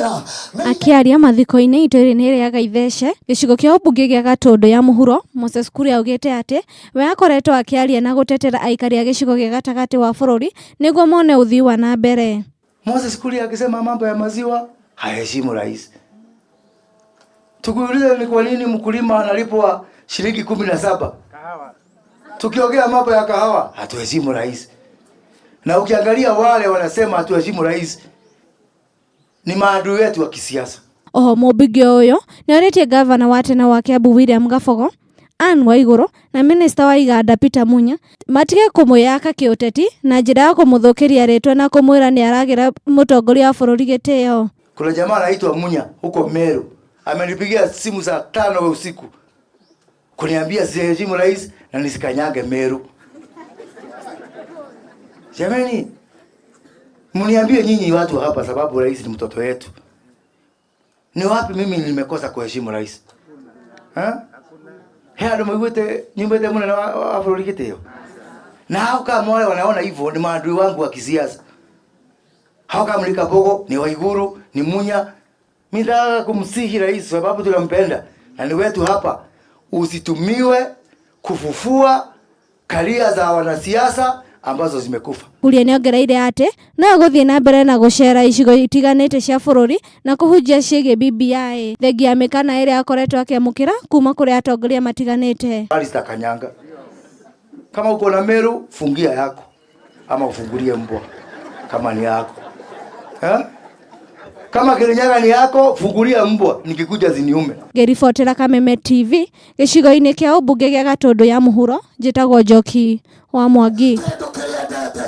Akĩaria mathiko-inĩ itũũra-inĩ rĩa Gaithece, gĩcigo kĩa ũmbunge gĩa Gatũndũ ya mũhuro, Moses Kuria augĩte atĩ we akoretwo akĩaria na gũtetera aikari a gĩcigo gĩa gatagatĩ wa bũrũri nĩguo mone ũthii wa na mbere. Moses Kuria akisema mambo ya maziwa haheshimu rais. Tukiuliza ni kwa nini mkulima analipwa shilingi 17, tukiongea mambo ya kahawa hatuheshimu rais. Na ukiangalia wale wanasema hatuheshimu rais ni maadui wetu wa kisiasa. Oho mũmbunge ũyũ nĩorĩtie ngavana wa tene wa Kiambu William Gabogo, Anne Waiguru na minista wa iganda Peter Munya matige kũmwĩyaka kĩũteti na njĩra ya kũmũthũkĩria rĩtwa na kũmwĩra nĩaragĩra mũtongoria wa bũrũri gĩtĩo. Kuna jamaa anaitwa Munya huko Meru amenipigia simu saa 5 usiku kuniambia siheshimu rais na nisikanyage Meru. Jamani, mniambie nyinyi watu hapa, sababu rais ni mtoto wetu. Ni wapi mimi nimekosa kuheshimu rais? Ha? He andu maiguite nyumbite munene wa bũrũri gĩtĩo. Na hao kama wale wanaona hivyo ni maadui wangu wa kisiasa. Hao kama ni Kabogo, ni Waiguru, ni Munya. Mimi nataka kumsihi rais sababu tunampenda na ni wetu hapa. Usitumiwe kufufua karia za wanasiasa ambazo zimekufa. Kuria nĩongereire atĩ no egũthiĩ na mbere na gũcera icigo itiganĩte cia bũrũri na kũhunjia ciĩgiĩ BBI thengia ya mĩkana ĩrĩa akoretwo akĩamũkĩra kuma kũrĩ atongoria matiganĩte. Alistair Kanyanga, kama uko na Meru fungia yako ama ufungulie mbwa kama ni yako ha? Kama Kirinyaga ni yako fungulia mbwa, nikikuja ziniume. Ngĩribotera Kameme TV gĩcigo-inĩ kĩa ũmbunge gĩa Gatũndũ ya mũhuro, njĩtagwo Njoki wa Mwangi.